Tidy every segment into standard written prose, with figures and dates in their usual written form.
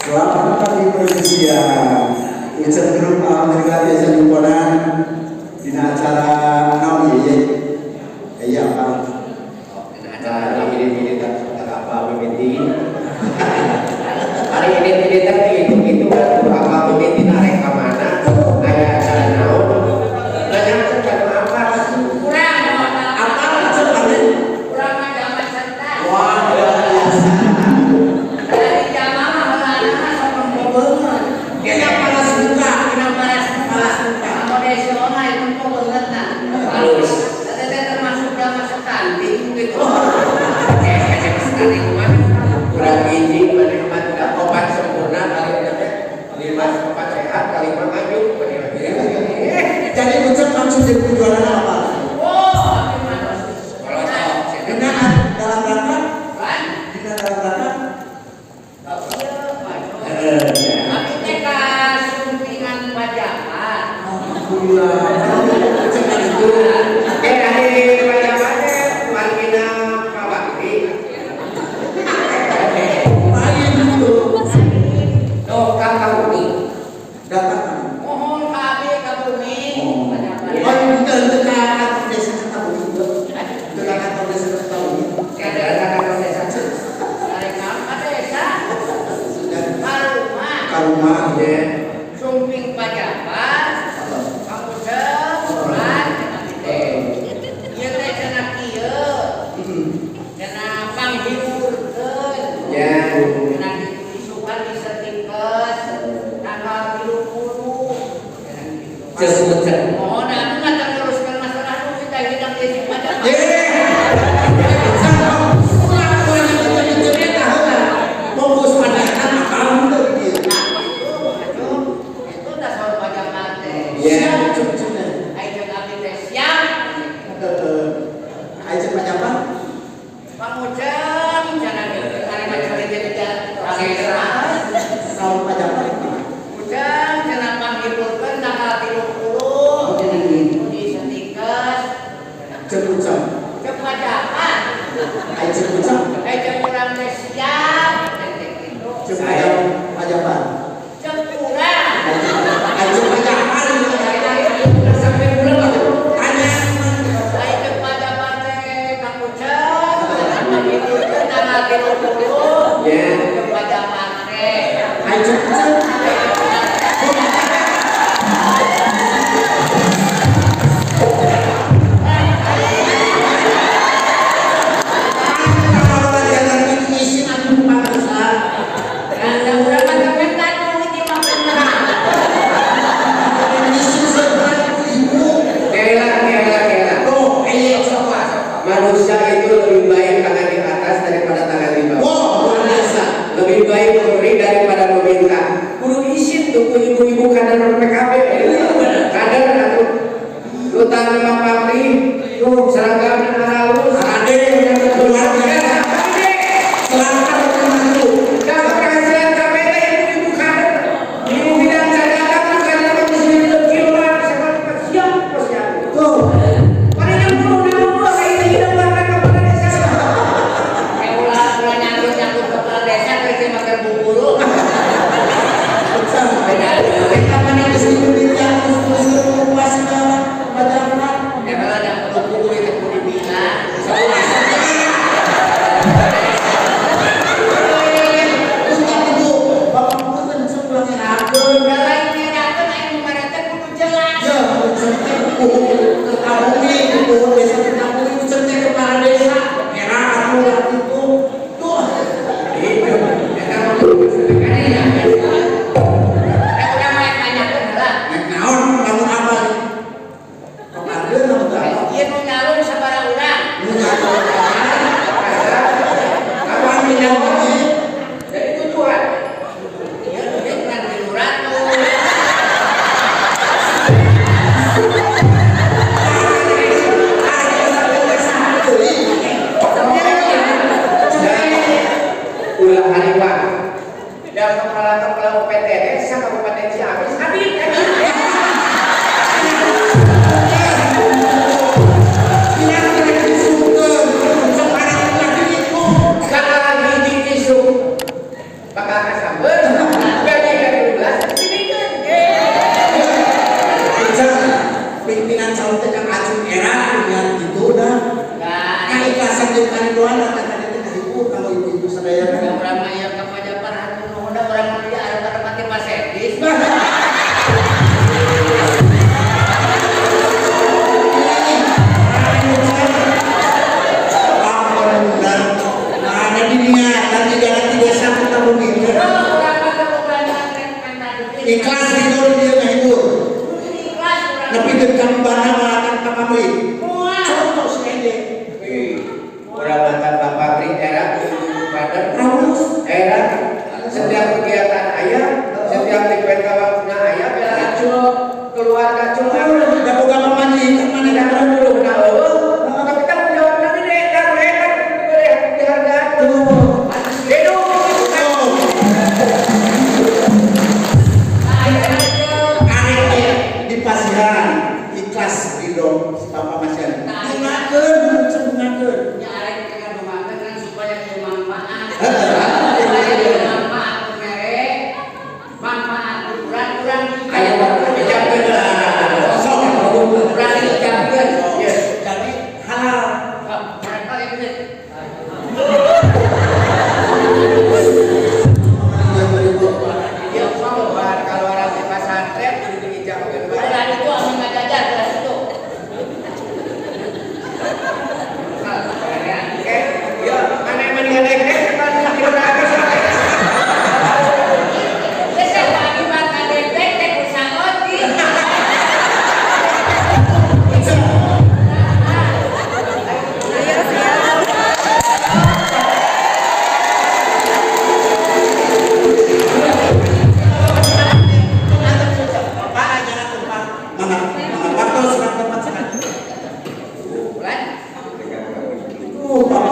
Selamat pagi Indonesia. Ucap grup alhamdulillah biasa nyumponan dina acara naon ieu ye? Iya apa? Acara ini tak apa mimiti. Hari ini teh hitung-hitung kan apa mimiti narek ka mana? Aya acara naon? Nanya kan apa? Kurang Apa maksudnya? Kurang zaman santai. Wah, luar biasa. Dari zaman mah heulana mah sok nempo beungeut. Kena panas muka. Dina panas Panas muka. Modesional itu nempo beungeut nah. Halus. Eta teh termasuk zaman stunting gitu. Kayak stunting mah kurang gizi maneh mah tidak obat sempurna kali eta teh lima obat sehat kali lima maju maneh mah. Jadi ucap maksud jadi tujuan apa? Oh, abi mah Kalau tahu Dina dalam rangka? Kan? Dina dalam rangka? Iya, maju. Abi teh kasumpingan pajabat. Alhamdulillah. Ucap kan itu. Oke, dari pajabat teh margina Pak Bakti. Lain itu. Oh, Kang Kabumi. Datang. Mohon ka abi ka bumi pajabat. Oh, itu ke kantor desa Kertabumi itu. Itu ke kantor desa Kertabumi. Ada kantor desa. Dari ka desa Sudah ka rumah. ke rumah. Ya. Sumping pajabat kamu surat cenah teh. Ieu teh cenah kieu, cenah panghiburkeun. Ya. Cenah isukan di Setikes tanggal 30 cenah kitu. Cek cek. Mohon atuh mah teu nguruskeun masalah duit da hidang deui pajabat. Fokus pada apa untuk dia? Nah, itu itu dasar pajabat teh. Ya. Siap, cucunya. Ai jeung abdi teh siap. Ayo pajabat. Pangujeng cenah gitu. Karena cari jadi Salam pajabat. Ujang cenah panghiburkeun tanggal 30 cenah gitu di Setikes. Cek ucap. Cek pajabat. Ayo cek ucap. Eh cek urang teh siap teh gitu. Cek pajabat. Cek urang. Ayo pajabat. Sampai bulan lah. Tanya. Ai cek pajabat teh Kang Ujang cenah panghiburkeun tanggal 30. Ya. Cek pajabat teh. Ayo cek ucap. Ai cek urang teh. Kalau jalan ini isin aku bangsa. Nah, urang mah teu minta duit ieu mah bener. Isin seberat ibu. Kela, kela, kela. Tuh, ayo. Manusia itu lebih baik tangan di atas daripada tangan di bawah. Wow, luar biasa. Lebih baik memberi daripada meminta. Kudu isin tuh ku ibu-ibu kader PKB. Kader atuh. Lu tanpa pamrih, tuh seragam halus. Ade, luar biasa. Selamat teman-teman. Dapat penghasilan KPT ibu-ibu kader. Ibu bidang cadangan tuh kader mah geus kiloan siap posyandu. Tuh. Pada jam 10 kayak gitu warga kepala desa. Kayak ulah ulah nyangkut nyangkut kepala desa keur teh make buburu. Kapan yang kesini yang terus terus segala pajabat. Ya kalau ada buburu itu kudu dibina. Keikhlasan jeung karidoan teh tadi teh kahibur kanggo ibu-ibu sadaya. Da urang mah ieu ka Pajapar hatur nuhun da urang mah dia arep pati Mercedes. Mana diniatan di jalan di desa kita bumi. Urang mah teu boga niat duit. Ikhlas ridho dia ngahibur. Ikhlas urang. Tapi dengan bana malakan Pak Pamri. Moal. Contoh si Ende. Orang mantan Pak Pamri era ibu kader Ramus. Era setiap kegiatan ayah, setiap dipenta waktuna ayah bela cul keluarga cul Da boga pamajikan mana mana da dulu nah eueuh tapi tanggung jawabna gede dan mereka diberi dihargaan Tuh. hidup gitu kan. Arek teh di pasihan ikhlas ridho si Bapak Masyan. Dungakeun, cengungakeun. Ya arek teh ngadungakeun kan supaya ieu manfaat. Heeh. Supaya ieu manfaat nu mere, manfaat urang-urang Aya waktu dijamkeun lah. Sok. Urang dijamkeun. Yes. Jadi halal. Mereka ini Dia mah bahan kalau orang di pesantren kudu diijabkeun bae. ada itu anu ngajajar dari situ. Oke, ya mana yang mendingan kan kita atas. Geus pagi makan debek teh kusangot di. Bapak ajaran tempat mana mana waktu sedang tempat sekali. Bulan. Pak.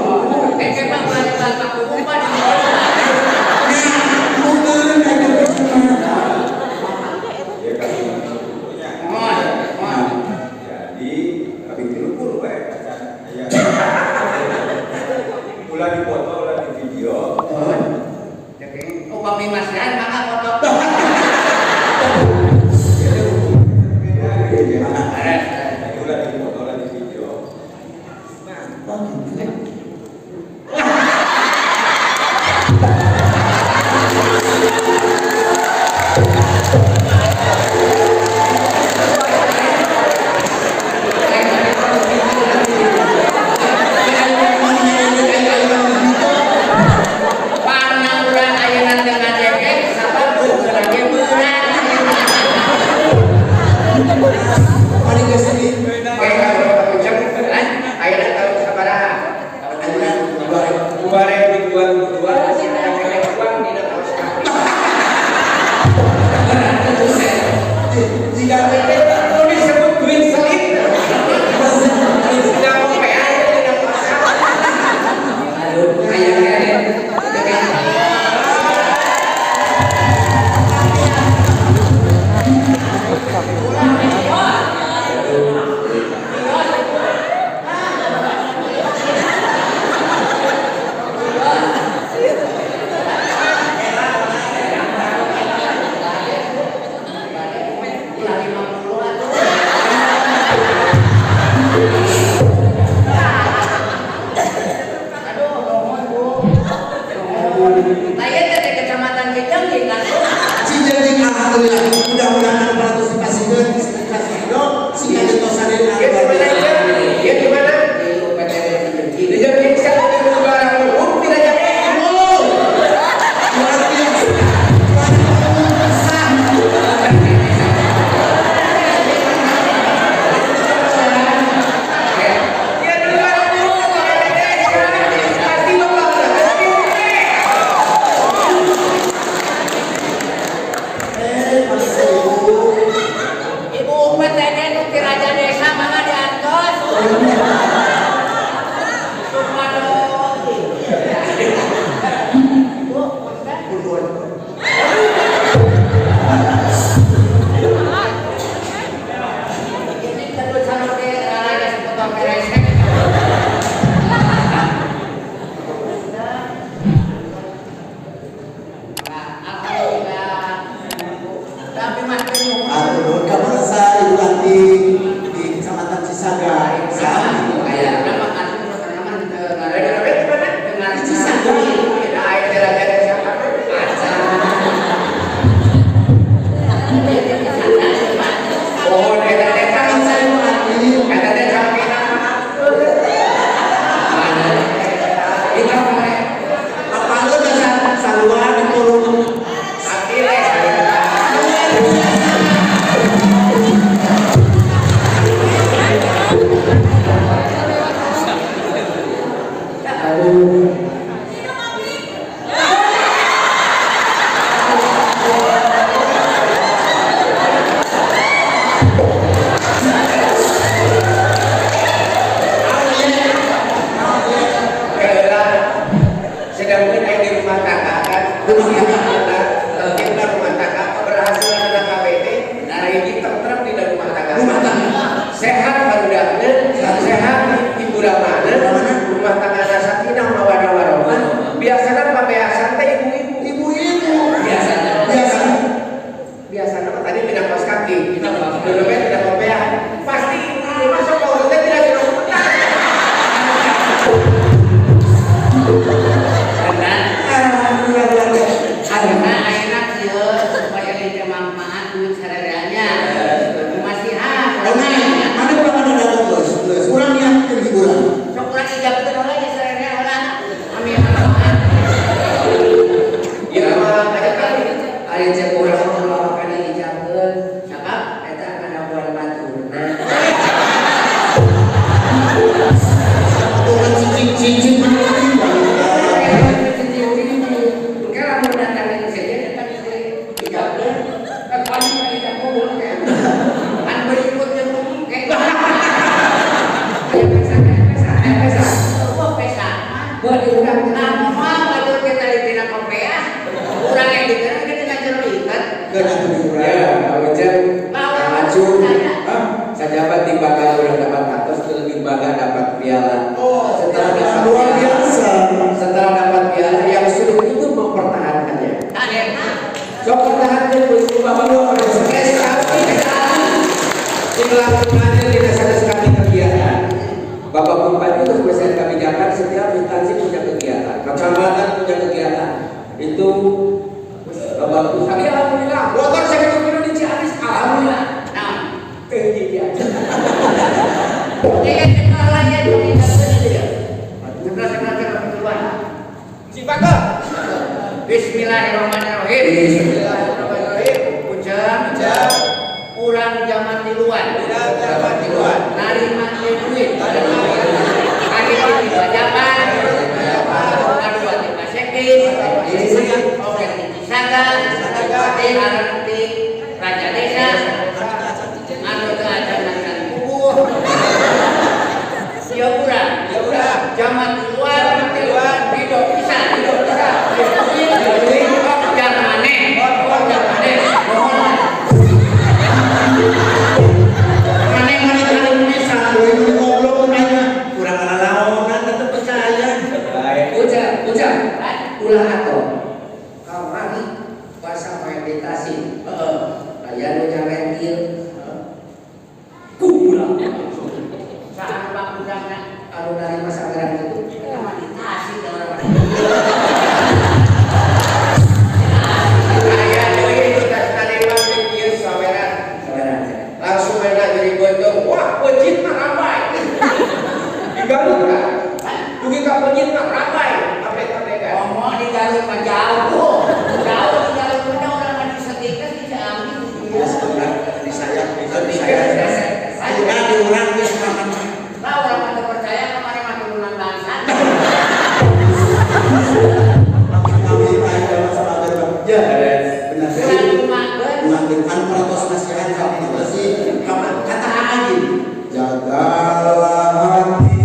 Kayak Pak balik bapak kubu Pak. Nah, mungkin ada Ya kasih punya. Mohon, mohon. Jadi tapi 30 bae kaca. Ya. Ulah dipoto, ulah di video. Upami masihan maka foto. Jadi hukumnya beda gitu ya. Jadi ulah dipoto, ulah di video. Nah, Parna urang ayeuna teu ngajekek sabab bukeun ge beurang. Paling ke sini. Oke, kalau Pak Ujang, ayeuna tahun sabaraha? Ayeuna 2022 masih ada keneh uang dina kaos kaki. Jika Itu disebut duit selip. Tidak mau PA dina kaos kaki. Aduh, aya keneh. Ulah 50 atuh. Aduh, nuhun Bu. Nuhun. Tah ieu teh di Kecamatan Cijengjing kan Bu. Cijengjing alhamdulillah mudah-mudahan 400 dipasihkeun ikhlas ridho sing kagentosan deui Ya gimana ya? Ya gimana? Di UPTD Cijengjing. Di Jogja bisa di barang umum tidak jadi. Oh, luar biasa. Sah. Ya di barang umum ada desa. Pasti bakal ada. Atuh. Sedangkan yang di rumah tangga kan, rumah tangga keberhasilan anak KBT, nah ini tentrem di dalam rumah tangga. Rumah tangga sehat barudakna, sehat ibu ramana, rumah tangga sakinah mawaddah warahmah. Biasanya pabeasan teh ibu-ibu. Ibu-ibu. Biasanya. Biasa. Biasanya mah tadi tidak kaos kaki, dulu kan tidak kopean. Pasti ibu masuk ke urutnya tidak jero. Karena ayeuna kieu supaya dia manfaat duit sarereanya. Masihan. Mana kurang ada datang geus, geus. Kurang niat ke hiburan. Sok urang ijabkeun heula nya sarerea heula. Ambil manfaat. Ya mah ada kali. Ari cek urang mah ulah kana ijabkeun. Sabab eta kana buan baturna. Orang cicing-cicing mana Sajabat di bangga udah dapat atas, lebih bangga dapat piala. Oh, setelah dapat luar piala, biasa. Setelah dapat piala yang sulit itu mempertahankannya. Sok pertahankan bapak bapak stres tapi melakukannya tidak sadar sekali kegiatan. Bapak Bupati itu spesial kebijakan setiap instansi punya kegiatan, kecamatan punya kegiatan. Itu bagus. Tapi alhamdulillah, motor saya kira di Ciamis, alhamdulillah. Nah, Bismillahirrahmanirrahim. Bismillahirrahmanirrahim. Ujang, urang zaman tiluan. Urang zaman tiluan. Narima ieu duit. Kaki di bajakan. Kadua ti Pasekis. Oke ti Cisaga. Ti Arang ti Raja Desa. Anu teu acan kubuh. Ieu urang. Ieu urang. Zaman tiluan. Hidup pisan. Hidup pisan. Ulah atau kamari bahasa meditasi aya nu nyarentil kulah Saha nu urangna anu narima saweran kitu meditasi teh urang. Aya deui nu tas narima ieu saweran. Saweran langsung mana jadi beuteung wah peuncit mah ramai. Di Garut kan dugi ka peuncit mah ramai. Ngomong di Garut mah jauh, jauh di Garut mah orang mah disedihkan di Ciamis. Di saya, di saya. Ayeuna di urang geus mah. Lah urang mah teu percaya kamari mah turunan bangsa. Ya, benar. Anu parantos nasihat kami masih kata lagi. Jagalah hati.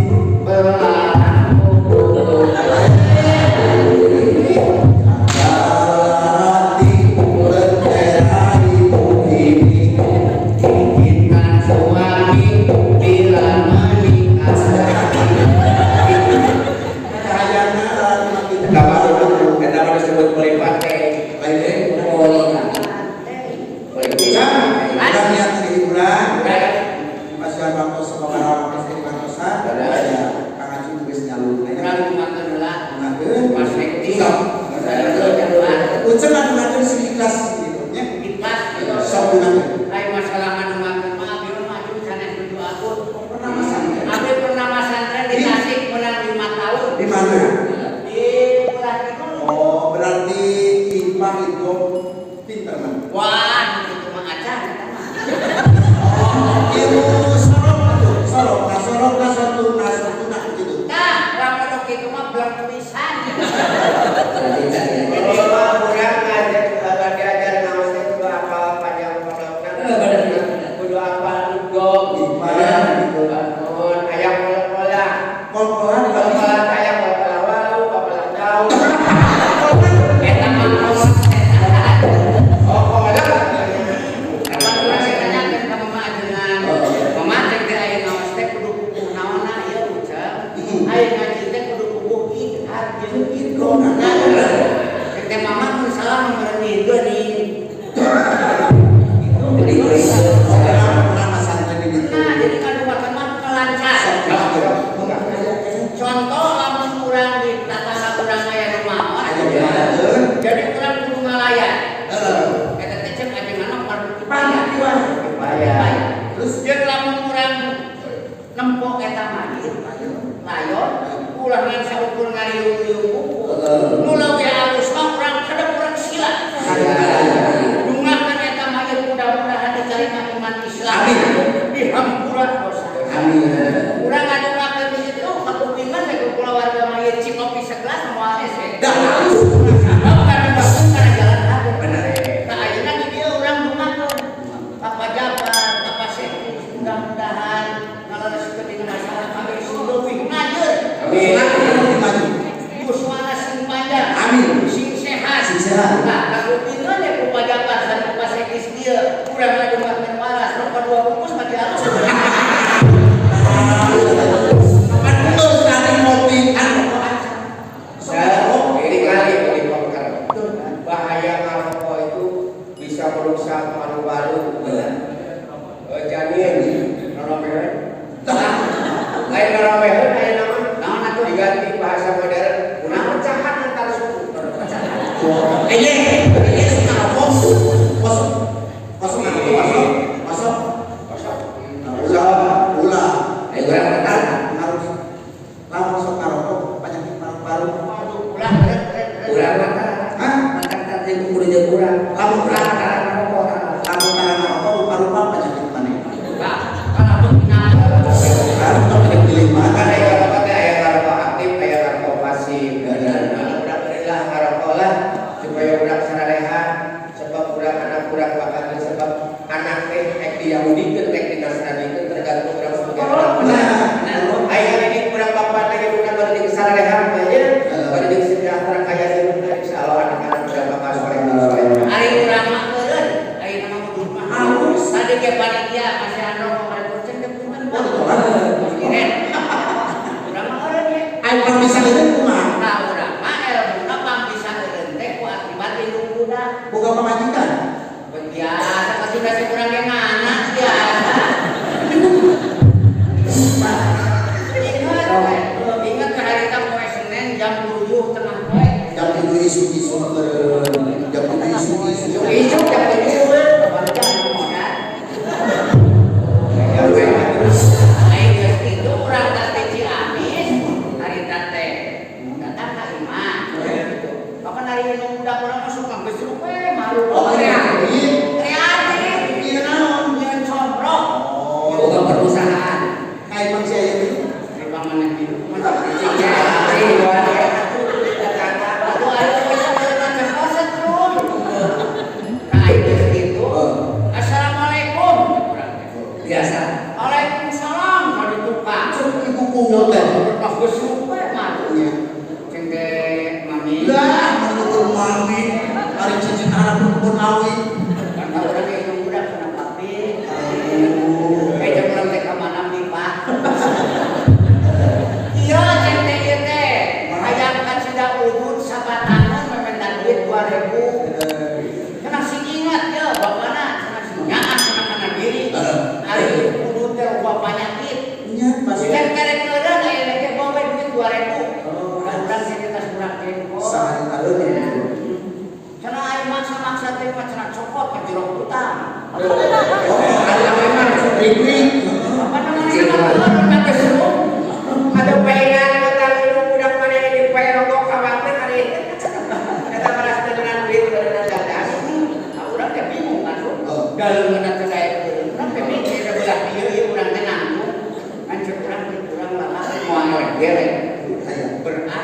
Nah, lamun kitu kitu mah belang tulisan. Jadi mah urang ngajak diajar ngaos teh kudu apal panjang pondokna. Kudu apal dugong. Nuhun aya kol-kola. Kol-kolan. Kol-kola aya kol-kola walu, kol-kola daun. Eta mah kolak. Oh, kola. Kapan urang teh nanyakeun ka mama ajengan. Mama cek teh aya ngaos teh kudu puguh naonna ieu Ujang. Aya ngaji teh kudu puguh idhar jeung idgham. Cek teh mama mun salah meureun geuning. Nah, jadi kadumakan mah kelancar. Contoh lamun urang di tetangga urang aya nu maot, jadi urang kudu ngalayan. Eta teh cek ajengan mah fardu kifayah. Kifayah. Terus Jeung lamun urang nempo eta mayit, layon, ulah ngan saukur ngariung-riung buku. Nu leuwih alus mah urang hadap urang sila. Dungakeun eta mayit mudah-mudahan diterima iman Islam. Amin. Dihampura dosa. Amin. Urang ngadungakeun di situ kakupingan we ku kulawarga mayit cikopi segelas moal hese. Dah halus. Sabab kadungakeun kana jalan hade. Bener. Nah, ayeuna di dieu urang dungakeun ka Pak Jabar, ka Pak Sekdes, mudah-mudahan ngalereskeun dina masalah kabeh sing leuwih ngajeun. Amin. Maju. Yuswana sing panjang. Amin. Sing sehat. Sing sehat. Nah, kakupingan we ku Pak Jabar sareng ku Pak Sekdes dieu, urang ngadungakeun waras, rokok dua bungkus mah dialus. Terus tadi ngopi kan rokok aja. Ini kali di poker. Bahaya ngarokok itu bisa merusak paru-paru. Janin, roromeheun. Lain roromeheun aya nama. Naon atuh? Diganti bahasa modern. Perpecahan antar suku. Ini suka rokok. Kosong. Kosong aku kosong. Kosong. Kosong. Ulah, ulah. Ayo urang tetap. Harus lamun sok ngarokok penyakit paru-paru. Waduh, ulah ret ret ret. Urang mata. Hah? Mata tadi kudu jeung urang. Lamun Urang tara ngarokok. Lamun tara ngarokok rupa-rupa penyakit maneh. Nah, kalau benar. Harus tong pilih Kan mana. aya ngarokok teh aya ngarokok aktif, aya ngarokok pasif. Nah, urang berilah ngarokok lah supaya urang sararehat sebab urang anak urang bakal sebab anak teh ek di Yahudikeun ek di Nasranikeun tergantung urang sebagai orang tua. Nah, Aya ini kurang bapak lagi urang bari jeung sararehat mah nya, bari jeung sejahtera kaya hirupna insyaallah anak-anak urang bakal soleh soleh. Ari urang mah eureun, ayeuna mah kudu mah Halus. Tadi ge panitia masihan rokok bari kucing teh punten. Oh, ditolak. Keren. Urang mah eureun ye. Ayo pang bisa eureun kumaha? Nah, urang mah elmuna pang bisa eureun teh ku akibat indung budak. Boga pamajikan. Biasa kasih kasih kurang yang anak biasa. Ingat, ingat ke hari poe Senin jam 7 tengah poe. Jam 7 isuk-isuk eureun. Jam 7 isuk-isuk. Isuk jam 7 mah baru jam modal. Lain geus kitu urang teh ti Ciamis, harita teh datang ka imah. Gitu. Kapan hari indung budak urang mah suka geus we malu. Oh, kreatif. Kreatif. Iya naon? Nyeun comprok. Oh, Boga perusahaan. kayak bang saya itu. Riba maneh hidup mah. Atuh aya geus setrum. Nah, aing geus kitu. Assalamualaikum. Urang teh. Biasa. Waalaikumsalam ka dibuka. Cuk ibu kungut teh. Pas geus we malu. Iya. Ceng teh mami. Lah, menutur mami, hari cincin anak pun awi. Kan urang ge indung budak kana papi. Aduh. Eh jeung urang teh ka mana mi, Pak? Iya ceng teh ieu teh. Hayang ka Cida Ubud sabatangan meminta duit 2000. Cenah sing ingat ya bapana cenah sing nyaah cenah kana diri. Ari Ubud teh loba panyakit. Nya pasti. Kan karek eureun aya teh bawa we duit 2000. Oh. Urang sih tas urang jengkol. Sehari tahun ya. Cenah aya maksa-maksa teh mah cenah cokot ka jero utang. Oh, Ada memang ring-ring. Apa namanya eureun na geus ada paingan utang indung budak mana ini pae rokok kawatna kali. Eta malas temenan duit beneran dadas. Nah, urang teh bingung kan, Bro. Oh. Daleungeunna teh daek eureun. Urang teh mikir da belah dieu ieu urang teh nanggung. Kan ceuk urang teh urang lama moal we. Saya. Berarti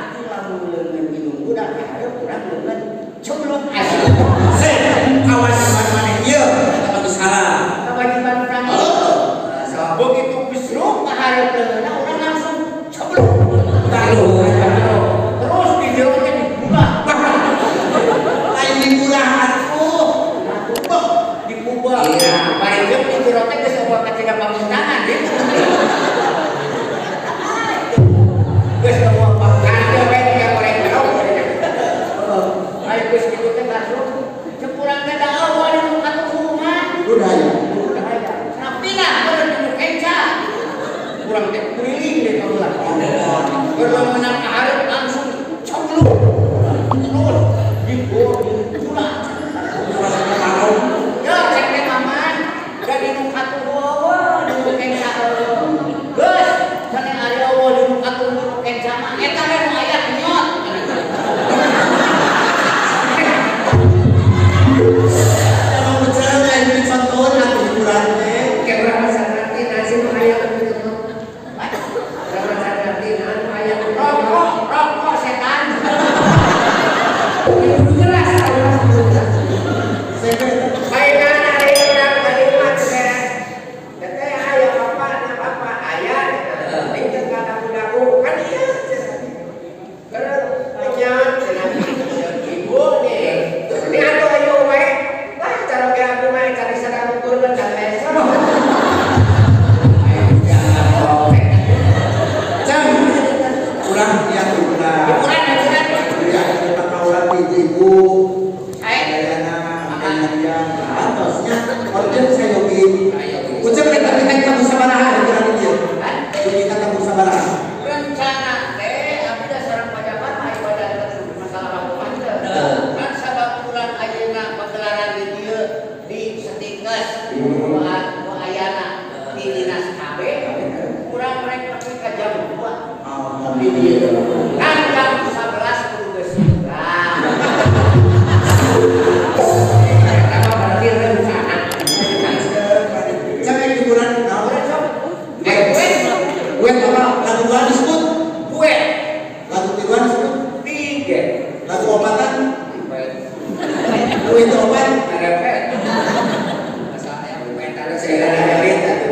Batu opatan. Duit opat. Karepet.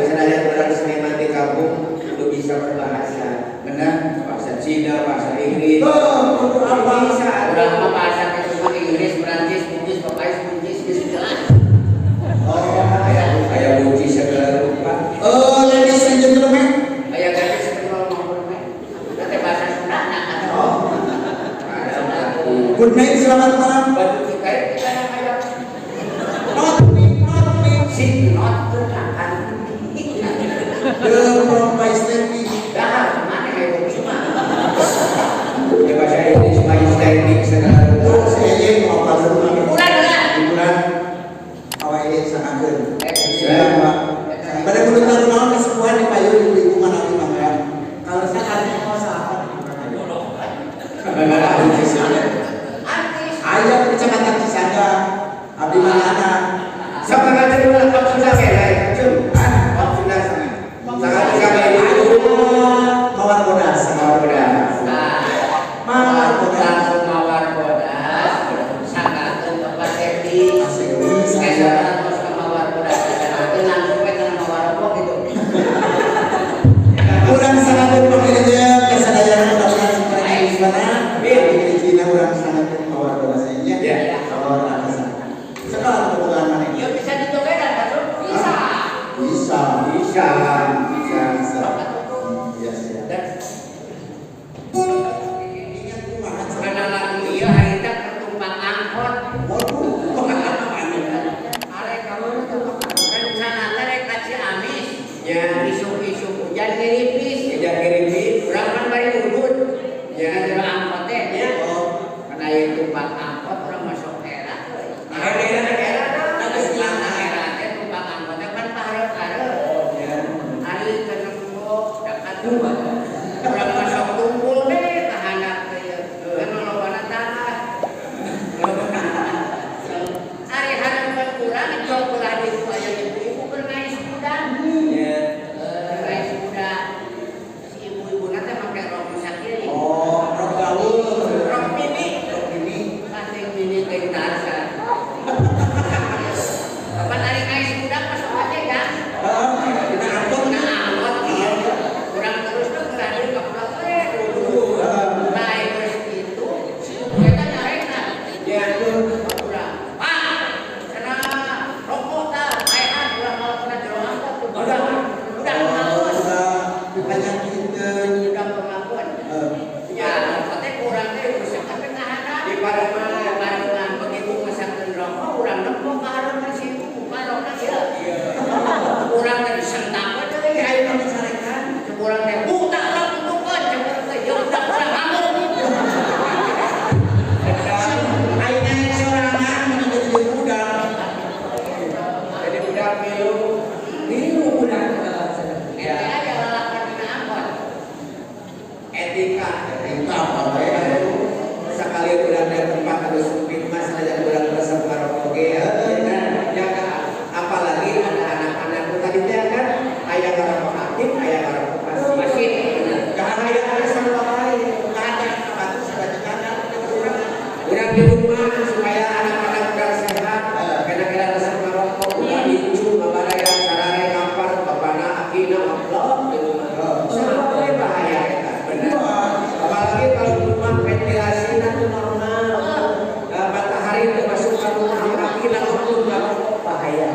Saya orang seniman di kampung kudu bisa berbahasa. Benar. Bahasa Cina, bahasa Inggris. Oh, apa bisa? Urang mah bahasa teh Inggris, Perancis, Buncis, Papais, Buncis, geus jelas. Oh, aya buncis segala rupa. Oh, ladies and gentlemen. Aya gadis kenal mau nanti bahasa Sunda nah. Oh. Good night, selamat malam. Batu kita itu aya Not me, not me. Si not akan. The from my standing. Dah, mana kayak cuma. Ya bahasa Inggris, bahasa standing segala rupa. Tuh, si Eye mau apa dulu? Hiburan lah. Hiburan. Awak Eye sangakeun. Siap, Pak. Pada kudu taruh naon kesepuhan di payung ibu-ibu manawi mangga. Kalau saya artinya mau apa di Artis. Aya di Kecamatan Cisaga, abdi mana? Sama ngajar di mana? Kop Sunda kayak cum. Kop Sunda sama. Sangat sama ibu. Mawar bodas. Mawar bodas. Mawar bodas. Langsung mawar bodas. Sangakeun ke Pak Septi. Saya. Mawar bodas. Sangakeun langsung we kana mawar rokok gitu. Urang sangakeun pamilnya kasadayana mudah-mudahan simperan di mana. Di Cina urang sangakeun mawar bodas nya. Ya. Mawar atasan. Sekarang bobogohan maneh. Ya bisa ditogedan kan? Bisa. Bisa. Bisa. Bisa. Bisa. Iya, siap. Dan Ingat kumaha karena lagu ieu harita ketumpang angkot. Waduh. Arek kamu rencana teh rek ka Ciamis. Ya. Isuk-isuk hujan ngeripis. Hujan ngeripis. Urang kan bari udud. Ya. Di jero angkot teh. Ya. Oh. Karena ieu tumpang angkot urang masuk era euy. Era era. Tumpang era teh tumpang angkot teh kan pahareup-hareup. Ya. Ari teu nempo dakat urang masuk tungkul deh ka handap teh ieu. Kan lolobana tanah. Ari hareupeun urang jauh belah ditu aya ibu-ibu keur ngais kuda. Ya. Ngais kuda. Si ibu-ibuna teh make rok nu sakieu. Oh, rok gaul. Rok mini. Rok mini. Pasti mini teh tarsa. Kapan ari ngais kuda masuk aja kan? Heeh, dina angkot. Nah, angkot ieu. Urang terus teh geura deui ka pulang we. Nah, terus itu si ibu eta nyarekna. Ya. Urang, "Pak, cenah rokok tah, paehan urang malah kena jero angkot tuh. Udah, udah pengakuan. Udah penyakiteun. Udah pengakuan." Ya, rokok teh kurang teh rusak tapi ngahanan. Di Pareman. Pareman begitu mesakeun rokok urang nempo ka hareupeun si ibu buka rokna ieu. Urang teh disentak we deui. Kayak ayo dicarekan. Cek urang teh, "Buta urang tutukeun." Cek urang teh, "Ya udah urang ngamuk." Ayo naik sorangan menjadi budak. Jadi budak milu. Milu budak. Ente aya lalakon dina angkot. Etika. Etika apa bae? Sekali urang dari tempat anu sempit mas aja urang resep ngarokok ge ya. Jaga apalagi ada anak-anak tadi teh kan aya ngarokok aktif, aya ngarokok pasif. Pasif, bener. Bahaya resep wae. Ada batu sabajekan Urang di rumah supaya anak-anak urang sehat, kena-kena resep ngarokok, ulah incu, babaraya, sarare, kampar, bapana, akina, amplop di rumah. Sama we bahaya eta, bener. Apalagi kalau di rumah ventilasi itu normal, nah, matahari itu masuk ke rumah, kaki langsung ngarokok bahaya.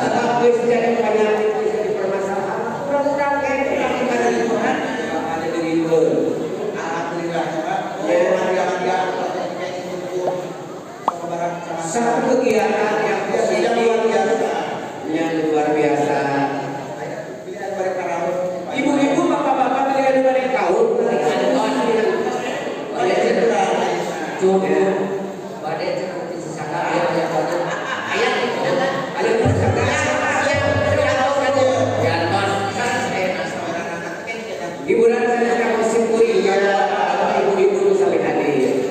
Sebab geus jadi penyakit, geus jadi permasalahan. Urang-urang kayak gitu, ada di rumah, ada di riweuh. Alhamdulillah ya Pak. Ya. Mangga-mangga Satu kegiatan yang yang luar positif, biasa. yang luar biasa. Pilihan mereka rawuh. Ibu-ibu, bapak-bapak pilihan dari kaum. Cukup. Bade cenah ti sisaka aya aya bade. Aya kitu kan? Ada tersangka. Jantos. Hiburan saya sekarang musim kuri ya, ibu-ibu saling hadir.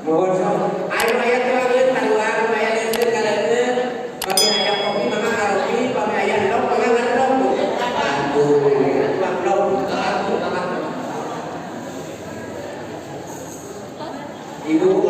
Mohon sok. Ayo aya tuangeun taruang, aya leuteun kaleungeun. Pami aya kopi mangga karopi, pami aya endog mangga ngarendog. Aduh, tuang endog. Ibu.